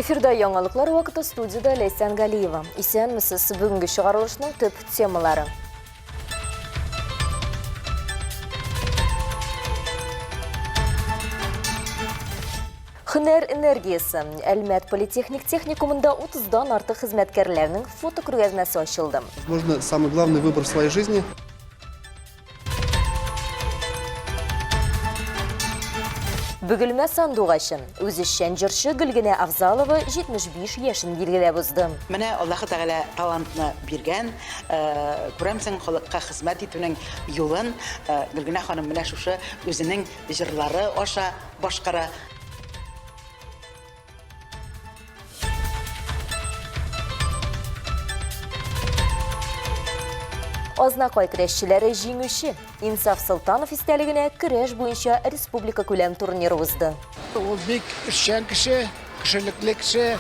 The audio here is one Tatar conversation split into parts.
Эфирда яңалыклар вакыты студиядә Ләйсән Галиева. Исәнмесез, бүгенге чыгарылышның төп темалары. Һөнәр энергиясе. Әлмәт политехник техникумында 30-дан артык хезмәткәрләрнең фотокүргәзмәсе ачылды. Возможно, самый главный выбор в своей жизни. Бөгелмә сандугачы. Үзешчән җырчы Гөлгенә Авзалова 75 яшен билгеләп узды. Менә Аллаһы Тәгалә талантны биргән, күрәмсең, халыкка хезмәт итүнең юлын Гөлгенә ханым менә шушы үзенең җырлары аша башкара. Азнакай көрәшчеләре җиңүче. Инсаф Солтанов истәлегенә көрәш буенча республика күләм турнир узды. Ул бик эшчән кеше, кешелекле кеше.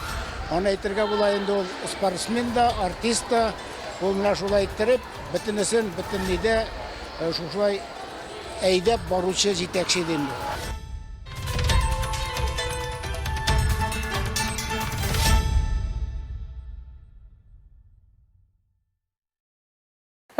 Аны әйтергә була инде ул спортсмен да, артист та. Ул менә шулай иттереп, бөтенесен, бөтен нидә э, шушылай әйдәп баручы җитәкче иде инде.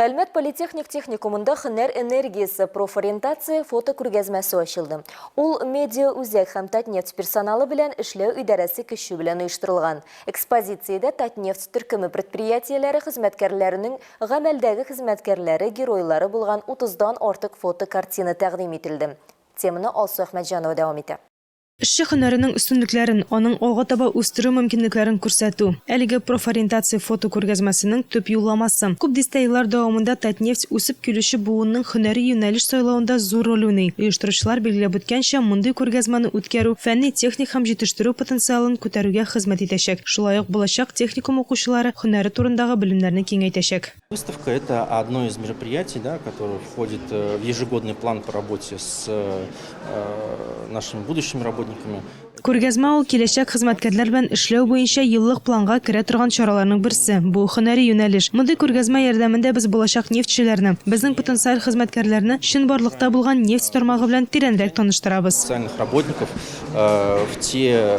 Әлмәт политехник техникумында һөнәр энергиясе профориентация фотокүргәзмәсе ачылды. Ул медиа үзәк һәм Татнефть персоналы белән эшләү идарәсе көче белән оештырылган. Экспозициядә Татнефть төркеме предприятиеләре хезмәткәрләренең гамәлдәге хезмәткәрләре геройлары булган утыздан артык фотокартина тәкъдим ителде. Теманы Алсу Әхмәтҗанова дәвам итә. Эшче һөнәренең өстенлекләрен, аның алга таба үстерү мөмкинлекләрен күрсәтү, әлеге профориентация фотокүргәзмәсенең төп юлламасы. Күп дистә еллар дәвамында Татнефть үсеп килүче буынның һөнәри юнәлеш сайлавында зур роль уйный. Оештыручылар билгеләп үткәнчә, мондый күргәзмәне үткәрү фәнни-техник һәм җитештерү потенциалын күтәрүгә хезмәт итәчәк, шулай ук булачак техникум укучылары һөнәре турындагы белемнәрне киңәйтәчәк. Выставка – это одно из мероприятий, да, которое входит э, в ежегодный план по работе с э, нашими будущими работниками. Күргәзмә ул киләчәк хезмәткәрләр белән эшләү буенча еллык планга керә торган чараларның берсе. Бу һөнәри юнәлеш. Мондый күргәзмә ярдәмендә без булачак нефтьчеләрне, безнең потенциаль хезмәткәрләрне чынбарлыкта булган нефть тармагы белән тирәнрәк таныштырабыз. Социальных работников э, в те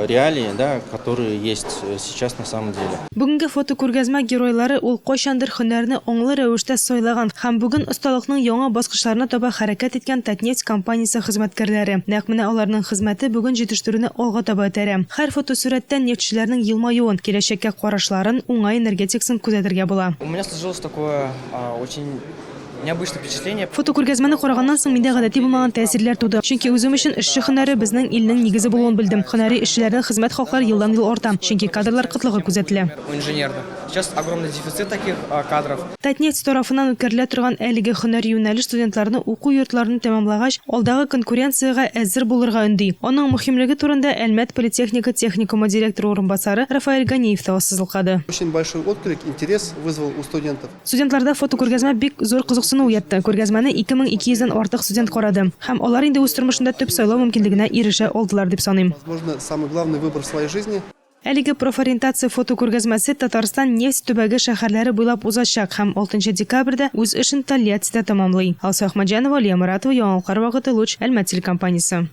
реалии, да, которые есть сейчас на самом деле. Бүгенге фотокүргәзмә геройлары ул кайчандыр һөнәрне аңлы рәвештә сайлаган һәм бүген осталыкның яңа баскычларына таба хәрәкәт иткән Татнефть компаниясе хезмәткәрләре. Нәкъ менә аларның хезмәте бүген җитештерүне алга таба этәрә. Һәр фотосурәттә нефтьчеләрнең елмаюын, киләчәккә карашларын, уңай энергетикасын күзәтергә була. У меня сложилось такое очень необычное впечатление. Фотокүргәзмәне караганнан соң миндә гадәти булмаган тәэсирләр туды. Чөнки үзем өчен эшче һөнәре безнең илнең нигезе булуын белдем. Һөнәри эшчеләрнең хезмәт хаклары елдан-ел арта, чөнки кадрлар кытлыгы күзәтелә. У инженерных. Сейчас огромный дефицит таких кадров. Татнефть тарафыннан үткәрелә торган әлеге һөнәри юнәлеш студентларны уку йортларын тәмамлагач, алдагы конкуренциягә әзер булырга өнди. Аның мөһимлеге турында Әлмәт политехника техникумы директоры урынбасары Рафаэль Ганиев та ассызыклады. Очень большой отклик, интерес вызвал у студентов. Студентларда фотокүргәзмә бик зур кызыксыну уятты. Күргәзмәне 2200 дән артык студент карады. Һәм алар инде үз тормышында төп сайлау мөмкинлегенә ирешә алдылар дип саныйм. Возможно, самый главный выбор в своей жизни. Әлеге профориентация фотокүргәзмәсе Татарстан нефть төбәге шәһәрләре буйлап узачак һәм алтынчы декабрьдә үз эшен Тольяттида тәмамлый. Алсу Әхмәтҗанова, Алия Моратова, Яңалыклар вакыты, Луч, Әлмәт телекомпаниясе.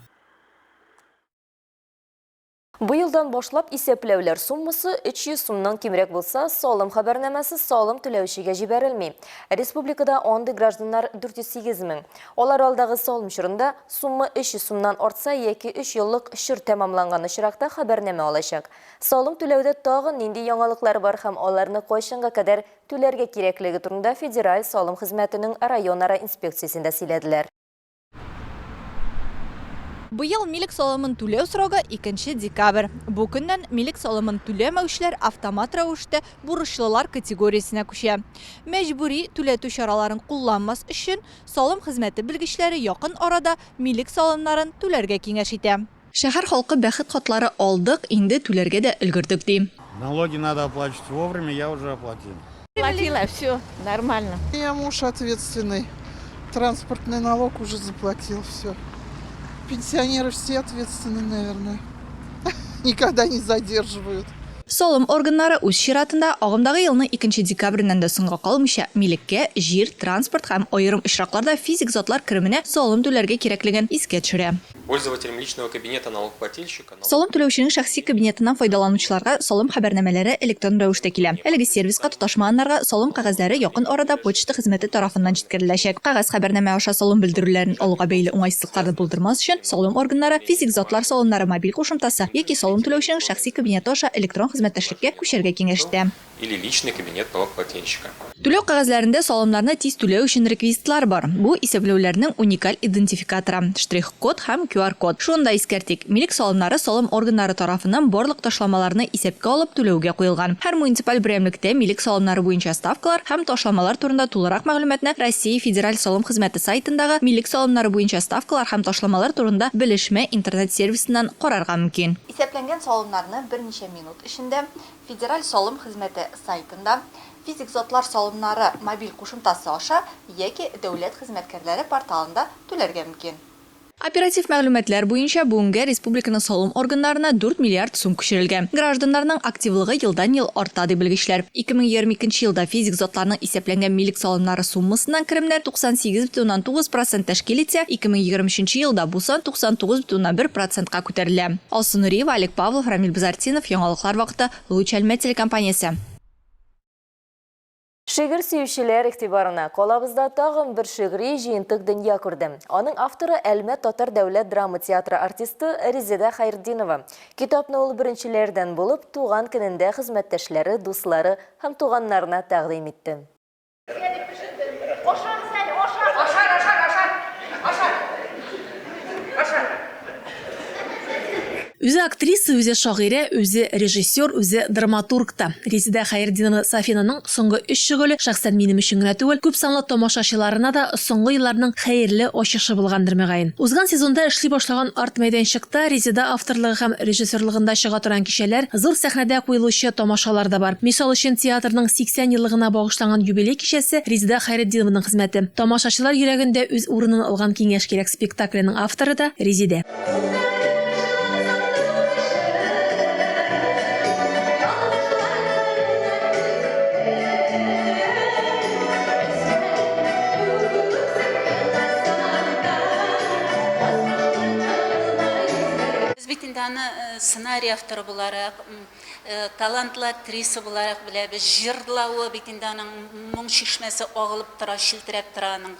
Быелдан башлап исәпләүләр суммасы 300 сумнан кимрәк булса, салым хәбәрнамәсе салым түләүчегә җибәрелми. Республикада андый гражданнар 408 мең. Алар алдагы салым чорында сумма 300 сумнан артса яки өч еллык чор тәмамланган очракта хәбәрнамә алачак. Салым түләүдә тагын нинди яңалыклар бар һәм аларны кайчанга кадәр түләргә кирәклеге турында Федераль салым хезмәтенең районара инспекциясендә сөйләделәр. Быел милек салымын түләү срогы 2 декабрь. Бу көннән милек салымын түләмәүчеләр автомат рәвештә бурычлылар категориясенә күчә. Мәҗбүри түләтү чараларын кулланмас өчен салым хезмәте белгечләре якын арада милек салымнарын түләргә киңәш итә. Шәһәр халкы бәхет хатлары алдык, инде түләргә дә өлгердек, ди. Налоги надо оплачивать вовремя, я уже оплатил. Платила, все нормально. У меня муж ответственный, транспортный налог уже заплатил, все. Пенсионеры все ответственны, наверное. Никогда не задерживают. Салым органнары, үз чиратында, агымдагы елның икенче декабреннән дә соңга калмыйча, милеккә, җир, транспорт һәм аерым очракларда физик затлар кеременә салым түләргә кирәклеген искә төшерә. Пользователям личного кабинета налогоплательщика налог. Салым түләүченең шәхси кабинетыннан файдаланучыларга салым хәбәрнамәләре электрон рәвештә килә. Әлеге сервиска тоташмаганнарга салым кәгазьләре якын арада почта хезмәте тарафыннан җиткереләчәк. Кәгазь хәбәрнамә аша салым белдерүләрен алуга бәйле уңайсызлыкларны булдырмас өчен, салым органнары физик затлар салымнары мобиль кушымтасы яки салым түләүченең шәхси кабинеты аша электрон хезмәттәшлеккә күчәргә киңәш итә. Или личный кабинет налогоплательщика. Түләү кәгазьләрендә салымнарны тиз түләү өчен реквизитлар бар. Бу, исәпләүләрнең уникаль идентификаторы, штрих-код һәм QR-код. Шуны да искәртик, милек салымнары салым органнары тарафыннан барлык ташламаларны исәпкә алып түләүгә куелган. Һәр муниципаль берәмлектә милек салымнары буенча ставкалар һәм ташламалар турында тулырак мәгълүматны Россия Федераль салым хезмәте сайтындагы Милек салымнары буенча ставкалар һәм ташламалар турында белешмә интернет-сервисыннан карарга мөмкин. Исәпләнгән салымнарны берничә минут эчендә Федераль салым хезмәте сайтында, физик затлар салымнары мобиль кушымтасы аша яки дәүләт хезмәткәрләре порталында түләргә мөмкин. Оператив мәгълүматлар буенча, бүгенгә республиканың салым органнарына 4 миллиард сум күчерелгән. Гражданнарның активлыгы елдан-ел арта, ди белгечләр. 2022 елда физик затларның исәпләнгән милек салымнары суммасыннан керемнәр 98,9 процент тәшкил итсә, 2023 елда бу сан 99,1 процентка күтәрелә. Алсу Нуриева, Олег Павлов, Рамил Базартдинов, Яңалыклар вакыты, Луч Әлмәт телекомпаниясе. Шигырь сөючеләр игътибарына, калабызда тагын бер шигъри җыентык дөнья күрде. Аның авторы Әлмәт татар дәүләт драма театры артисты Резеда Хәйртдинова. Китапны ул беренчеләрдән булып туган көнендә хезмәттәшләре, дуслары һәм туганнарына тәкъдим итте. Үзе актриса, үзе шагыйрә, үзе режиссер, үзе драматург та. Резеда Хәертдинова Сафинаның соңгы өч шөгыле шәхсән минем өчен генә түгел, күпсанлы тамашачыларына да соңгы елларның хәерле ачышы булгандыр, мөгаен. Узган сезонда эшли башлаган арт-мәйданчыкта Резеда авторлыгы һәм режиссерлыгында чыга торган кичәләр, зур сәхнәдә куелучы тамашалар да бар. Мисал өчен, театрның 80 еллыгына багышланган юбилей кичәсе Резеда Хәйретдинованың хезмәте. Тамашачылар йөрәгендә үз урынын алган Киңәш кирәк спектакленең авторы да, Резидә. Без бит инде аны сценарий авторы буларак, талантлы актриса буларак беләбез. Җырлавы бит инде аның моң чишмәсе агылып тора, челтерәп тора аның.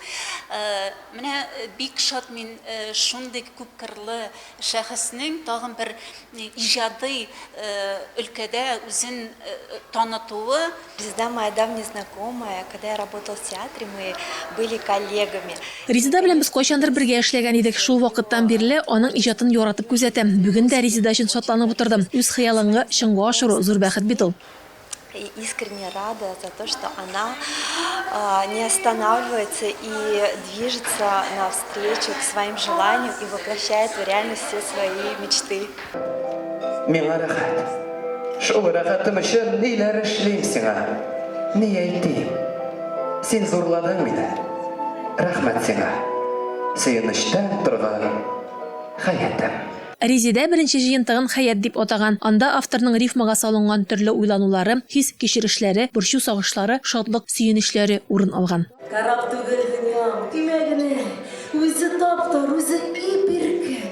Менә бик шат мин шундый күпкырлы шәхеснең тагын бер иҗади өлкәдә үзен танытуы. Резеда моя давняя знакомая, когда я работала в театре, мы были коллегами. Резеда белән без кайчандыр бергә эшләгән идек. Шул вакыттан бирле аның иҗатын яратып күзәтәм. Бүген дә Резеда өчен шатланып утырдым. Үз хыялыңны чынга ашыру, зур бәхет бит ул. И искренне рада за то, что она не останавливается и движется навстречу к своим желаниям и воплощает в реальность все свои мечты. Миңа рәхәт. Шул рәхәтем өчен ниләр эшлим сиңа, ни әйтим. Син зурладың мине. Рәхмәт сиңа. Сөенечтән торган хәятым. Резидә беренче җыентыгын Хәят дип атаган. Анда авторның рифмага салынган төрле уйланулары, хис-кичерешләре, борчу-сагышлары, шатлык-сөенечләре урын алган. Кораб түгел дөньям, көймә генә, Үзе таптар, үзе ип-иркен.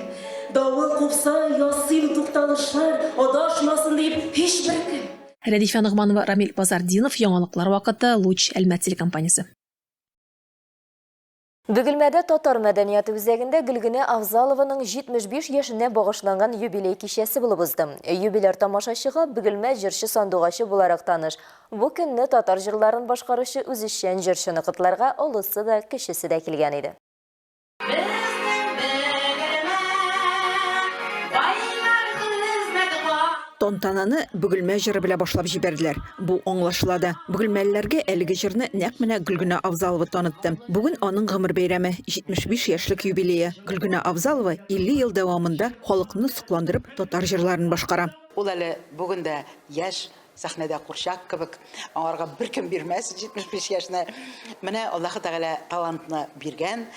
Давыл купса, ясыйм тукталышлар, Адашмасын диеп һичбер кем. Рәдифә Ногманова, Рамил Базартдинов, Яңалыклар вакыты, Луч, Әлмәт телекомпаниясе. Бөгелмәдә Татар мәдәнияте үзәгендә Гөлгенә Авзалованың 75 яшенә багышланган юбилей кичәсе булып узды. Юбиляр тамашачыга Бөгелмә җырчы сандугачы буларак таныш. Бу көнне татар җырларын башкаручы үзешчән җырчыны котларга олысы да, кечесе дә килгән иде. Тантананы Бөгелмә җыры белән башлап җибәрделәр. Бу аңлашыла да. Бөгелмәлеләргә әлеге җырны нәкъ менә Гөлгенә Авзалова танытты. Бүген аның гомер бәйрәме, 75 яшьлек юбилее. Гөлгенә Авзалова 50 ел дәвамында халыкны сокландырып татар җырларын башкара. Ул әле бүген дә яшь. Сәхнәдә курчак кебек, аңарга беркем бирмәс 75 яшьне. Менә Аллаһы Тәгалә талантны биргән,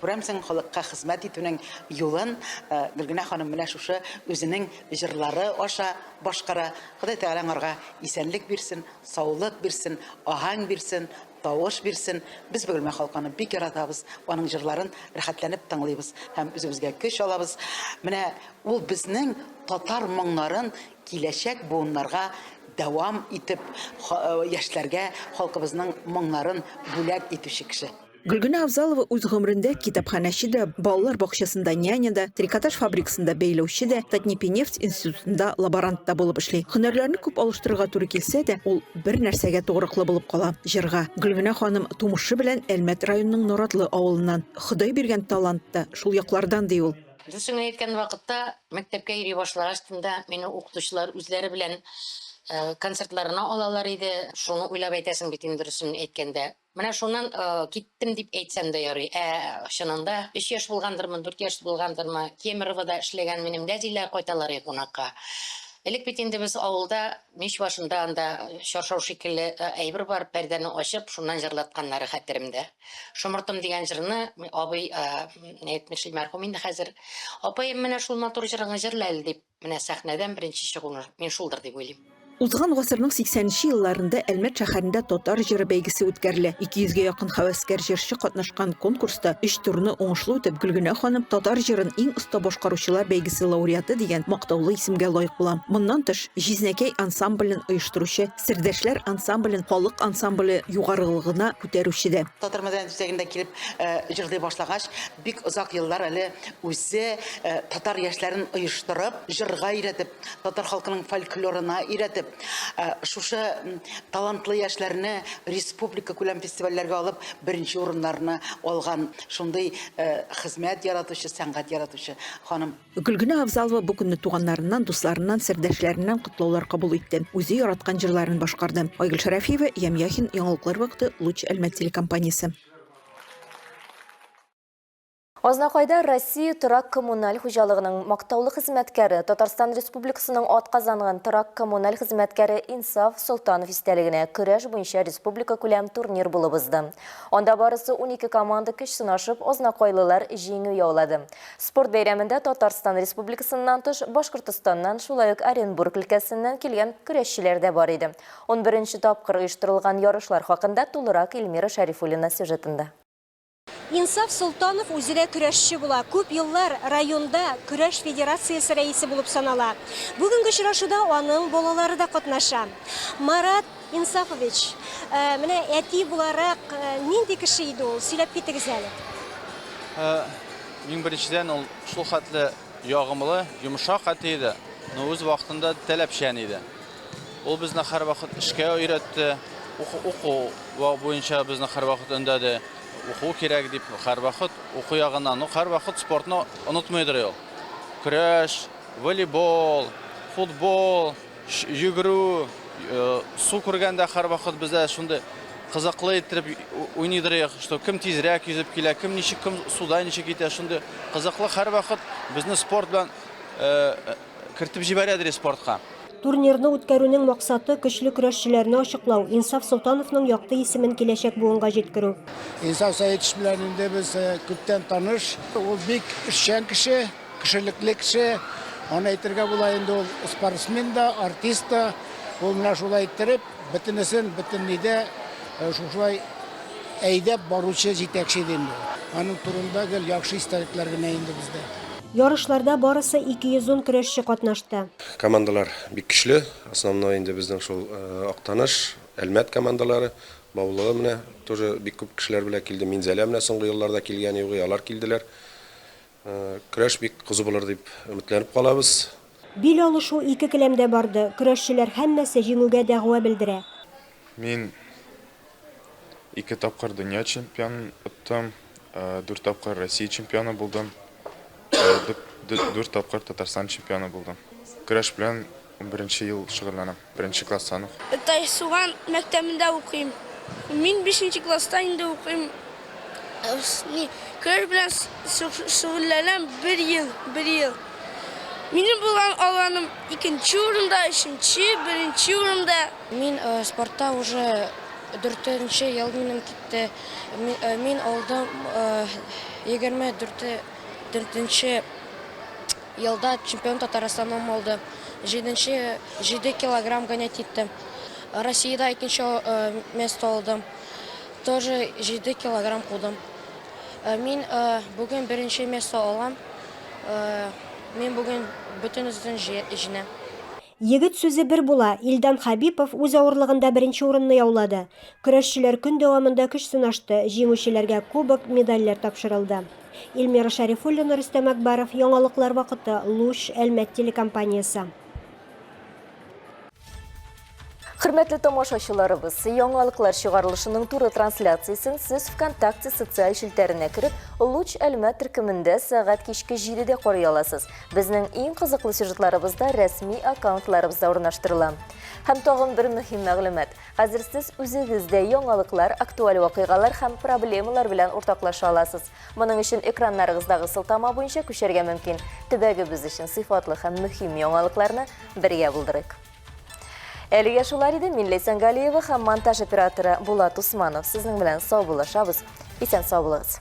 күрәмсең, халыкка хезмәт итүнең юлын Гөлгенә ханым менә шушы үзенең җырлары аша башкара. Ходай Тәгалә аңарга исәнлек бирсен, саулык бирсен, аһәң бирсен, тавыш бирсен. Без Бөгелмә халкы аны бик яратабыз, аның җырларын рәхәтләнеп тыңлыйбыз һәм үзебезгә көч алабыз. Менә ул безнең татар моңнарын киләчәк буыннарга дәвам итеп, яшьләргә халкыбызның моңнарын бүләк итүче кеше. Гөлгенә Авзалова үз гомерендә китапханәче дә, балалар бакчасында няня да, трикотаж фабрикасында бәйләүче дә, Татнипинефть институтында лаборант та булып эшли. Һөнәрләрне күп алыштырырга туры килсә дә, ул бер нәрсәгә тугрыклы булып кала, җырга. Гөлгенә ханым тумышы белән Әлмәт районының Наратлы авылыннан. Ходай биргән талант та шул яклардан, ди ул. Дөресен генә әйткән вакытта, мәктәпкә йөри башлагач та мине укытучылар үзләре белән концертларына алалар иде. Шуны уйлап әйтәсең бит инде дөресен әйткәндә. Менә шуннан киттем дип әйтсәм дә ярый. Ә чынында өч яшь булгандырмы, дүрт яшь булгандырмы, Кемеровода эшләгән минем дәдиләр кайталар иде кунакка. Элек бит инде без авылда мич башында анда чаршау шикелле әйбер бар, пәрдәне ачып, шуннан җырлатканнары хәтеремдә. Шомыртым дигән җырны абый әйтмешли, мәрхүм инде хәзер. Апаем, менә шул матур җырыңны җырла әле дип, менә сәхнәдән беренче чыгуны мин шулдыр дип уйлыйм. Узган гасырның 80 нче елларында Әлмәт шәһәрендә татар җыры бәйгесе үткәрелә. 200 гә якын һәвәскәр җырчы катнашкан конкурста өч турны уңышлы үтеп, Гөлгенә ханым Татар җырын иң оста башкаручылар бәйгесе лауреаты дигән мактаулы исемгә лаек була. Моннан тыш, Җизнәкәй ансамблен оештыручы, Сердәшләр ансамблен халык ансамбле югарылыгына күтәрүче дә. Татар мәдәният үзәгендә килеп җырлый башлагач, бик озак еллар әле үзе татар яшьләрен оештырып, җырга өйрәтеп, татар халкының фольклорына өйрәтеп, шушы талантлы яшьләрне республикакүләм фестивальләргә алып, беренче урыннарны алган шундый хезмәт яратучы, сәнгать яратучы ханым. Гөлгенә Авзалова бу көнне туганнарыннан, дусларыннан, сердәшләреннән котлаулар кабул итте, үзе яраткан җырларын башкарды. Айгөл Шәрәфиева, Ям Яхин, Яңалыклар вакыты, Луч Әлмәт телекомпаниясе. Азнакайда Россия торак-коммуналь хуҗалыгының мактаулы хезмәткәре, Татарстан Республикасының атказанган торак-коммуналь хезмәткәре Инсаф Солтанов истәлегенә көрәш буенча республикакүләм турнир булып узды. Анда барысы 12 команда көч сынашып, азнакайлылар җиңү яулады. Спорт бәйрәмендә Татарстан Республикасыннан тыш, Башкортостаннан, шулай ук Оренбург өлкәсеннән килгән көрәшчеләр дә бар иде. Унберенче тапкыр оештырылган ярышлар хакында тулырак Эльмира Шәрифуллина сюжетында. Инсаф Солтанов үзе дә көрәшче була. Күп еллар районда көрәш федерациясе рәисе булып санала. Бүгенге очрашуда аның балалары да катнаша. Марат Инсафович, менә әти буларак нинди кеше иде ул? Сөйләп китегез әле. Иң беренчедән, ул шул хәтле ягымлы, йомшак әти иде, но үз вакытында таләпчән иде. Ул безне һәрвакыт эшкә өйрәтте, уку буенча безне һәрвакыт өндәде. Уку кирәк дип, һәрвакыт уку ягыннан, ну, һәрвакыт спортны онытмыйдыр ул. Көрәш, волейбол, футбол, Йөгерү, су күргәндә һәрвакыт бездә шундый кызыклы иттереп уйныйдыр идек, что кем тизрәк йөзеп килә, кем ничек, кем суда ничек итә, шундый кызыклы һәрвакыт безне спорт белән кертеп җибәрәдер спортка. Турнирны үткәрүнең максаты, көчле көрәшчеләрне ачыклау, Инсаф Солтановның якты исемен киләчәк буынга җиткерү. Инсаф Сәетович белән инде без күптән таныш. Ул бик эшчән кеше. Кешелекле кеше, аны әйтергә була инде ул спортсмен да, артист та. Ул менә шулай иттереп, бөтенесен, бөтен нидә шушылай әйдәп баручы җитәкче иде инде ул. Аның турында гел яхшы истәлекләр генә инде бездә. Ярышларда барысы 210 көрәшче катнашты. Командалар бик көчле. Основной инде безнең шул Актаныш, Әлмәт командалары, Баулы менә тоже бик күп кешеләр белән килде. Минзәлә менә соңгы елларда килгән юк, алар килделәр. Көрәш бик кызу булыр дип өметләнеп калабыз. Бил алышу ике келәмдә барды, көрәшчеләр һәммәсе җиңүгә дәгъва белдерә. Мин ике тапкыр дөнья чемпионын оттым, дүрт тапкыр Россия чемпионы булдым, дүрт тапкыр Татарстан чемпионы булдым. Көрәш белән унберенче ел шөгыльләнәм, беренче класстан ук. Тайсуган мәктәбендә укыйм. Мин бишенче класста инде укыйм. Ни, көрәш белән шөгыльләнәм бер ел, бер ел. Минем булган алганым икенче урында, өченче, беренче урында. Мин спортта уже дүртенче ел минем китте. Мин алдым 24 дүртенче елда чемпион Татарстаным булды. Җиденче, җиде килограмм гонять иттем. Россиядә икенче место алдым. Тоже җиде килограмм кудым. Мин бүген беренче место алам. Мин бүген бөтенесен җиңәм. Егет сүзе бер була, Илдан Хәбипов үз авырлыгында беренче урынны яулады. Көрәшчеләр көн дәвамында көч сынашты, җиңүчеләргә кубок, медальләр тапшырылды. Эльмира Шәрифуллина, Рөстәм Әкбаров, Яңалыклар вакыты, Луч, Әлмәт телекомпаниясе. Хөрмәтле тамашачыларыбыз, яңалыклар чыгарылышының туры трансляциясен сез ВКонтакте социаль челтәренә кереп, Луч Әлмәт төркемендә сәгать кичке 7-дә карый аласыз. Безнең иң кызыклы сюжетларыбыз да рәсми аккаунтларыбызда урнаштырыла. Һәм тагын бер мөһим мәгълүмат. Хәзер сез үзегез дә яңалыклар, актуаль вакыйгалар һәм проблемалар белән уртаклаша аласыз. Моның өчен экраннарыгыздагы сылтама буенча күчәргә мөмкин. Төбәгебез өчен сыйфатлы һәм мөһим яңалыкларны бергә булдырыйк. Әлегә шулар иде. Мин Ләйсән Галиева һәм монтаж операторы Булат Усманов. Сезнең белән саубуллашабыз. Исән сау булыгыз.